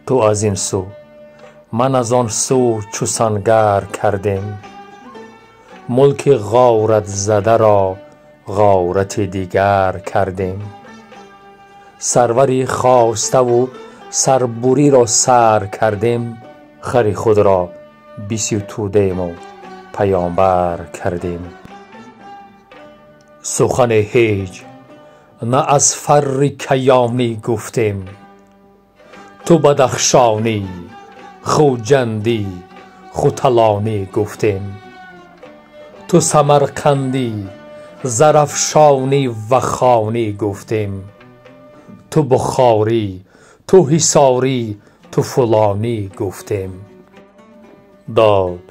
Ту аз ин сӯ, ман аз он сӯ чу сангар кардем. Мулки ғоратзада ро ғорати дигар кардем. Сарвари хоставу сарбуриро сар кардем. Хари худро биситудему паёмбар кардем. Сухане ҳеҷ на аз фарри каёнӣ гуфтем. Ту бадахшонӣ, хуҷандӣ, хуталонӣ гуфтем. Ту самарқандӣ, зарафшонӣ ва хонӣ гуфтем. Ту бухорӣ, ту ҳисорӣ, ту фулонӣ гуфтем. Дод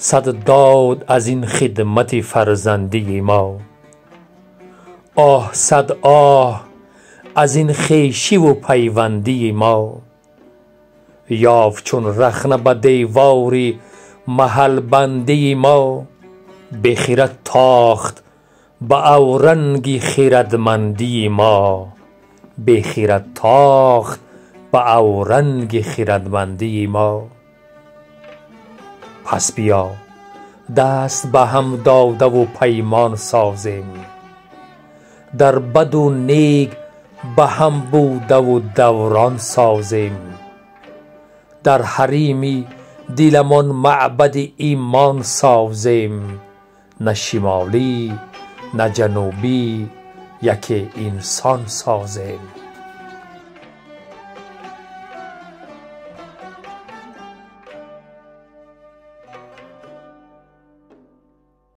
сад дод аз ин хидмати фарзандии мо. Оҳ сад оҳ аз ин хешиву пайвандии мо. Ёфт чун рахна ба девори маҳалбандии мо. Бехирад тохт ба авранги хирадмандии мо. Бехирад тохт ба авранги хирадмандии мо. Пас биё даст ба ҳам додаву паймон созем. Дар баду нек ба ҳам будаву даврон созем. Дар ҳарими диламон маъбади имон созем. На шимолӣ, на ҷанубӣ, яке инсон созем.